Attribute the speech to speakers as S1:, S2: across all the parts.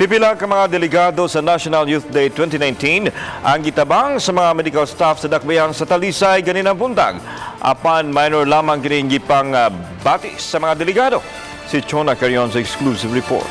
S1: Pipila ka mga delegado sa National Youth Day 2019 ang gitabang sa mga medical staff sa Dakbayan sa Talisay ganinang buntag. Apan minor lamang kining gipang batis sa mga delegado. Si Chona Carion sa exclusive report.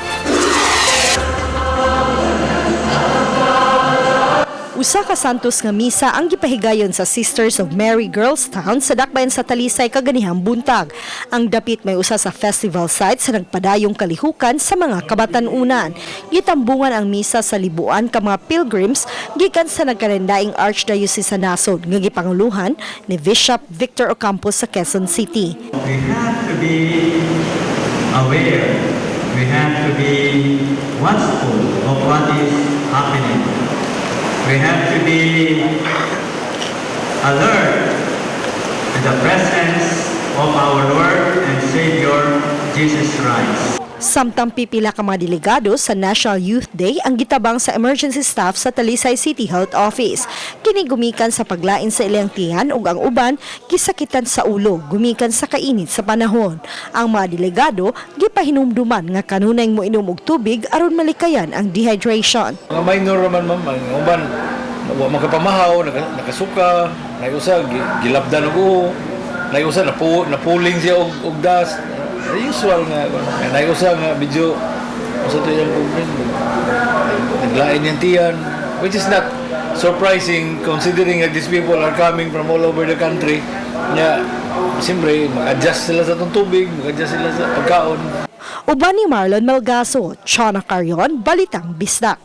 S2: Usa ka santos nga misa ang gipahigayon sa Sisters of Mary Girls Town sa Dakbayan sa Talisay kaganihang buntag. Ang dapit may usa sa festival site sa nagpadayong kalihukan sa mga kabatan-unan. Gitambungan ang misa sa libuan ka mga pilgrims gikan sa nagkarendaing Archdiocese sa nasod nga gipanguluhan ni Bishop Victor Ocampo sa Quezon City.
S3: We have to be aware. We have to be watchful of what is happening. We have to be alert to the presence of our Lord and Savior Jesus Christ.
S2: Samtang pipila ka mga delegado sa National Youth Day ang gitabang sa emergency staff sa Talisay City Health Office. Kini gumikan sa paglain sa ilang tiyan ug ang uban gisakitan sa ulo gumikan sa kainit sa panahon. Ang mga delegado gipahinumduman nga kanunay moinom og tubig aron malikayan ang dehydration.
S4: Mga minor raman, ma'am, ang uban wa makapamahaw, nakasuka, naay usa gilabdan og uho, naay usa napuling siya og dust. Usual nga naay usa nga medyo usa to iyang problem. Naglain yung tiyan, which is not surprising considering that these people are coming from all over the country. Nya, siyempre, mag-adjust sila sa atong tubig, mag-adjust sila sa pagkaon.
S2: Uban ni Marlon Melgaso, Chona Carion, Balitang Bisdak.